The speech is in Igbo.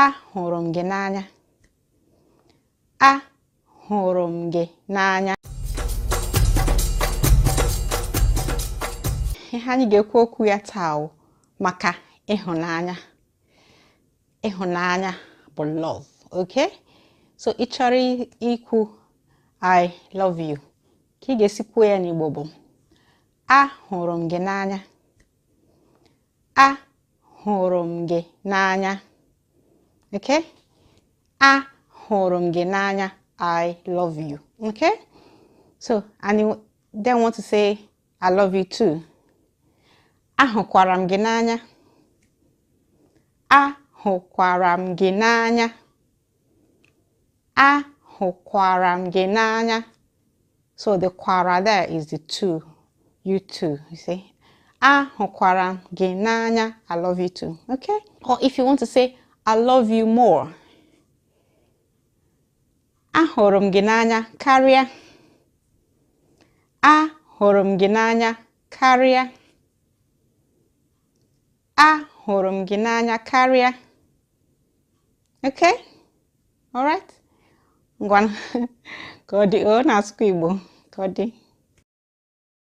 Ahụrụ m gị n'anya. Ahụrụ m gị n'anya. Ihe anyị ga-ekwu okwu ya taa wụ maka ịhụnanya. Ịhụnanya bụ love, okay? So ị chọrọ ikwu "I love you", ka ị ga-esi kwuo ya n'Igbo bụ ahụrụ m gị n'anya. Ahụrụ m gị n'anya. Okay? Ahụrụ m gị n'anya. I love you. Okay? So, and you then want to say, "I love you too." Ahụkwara m gị n'anya. Ahụkwara m gị n'anya. Ahụkwara m gị n'anya. So the kwara there is the two. You too, you see. Ahụkwara m gị n'anya. I love you too. Okay? Or if you want to say, "I love you more." Ahụrụ m gị n'anya karịa. Ahụrụ m gị n'anya karịa. Ahụrụ m gị n'anya karịa. Okay? Alright? Ngwanụ, ka ọ dị, ọ na-asụkwa Igbo, ka ọ dị.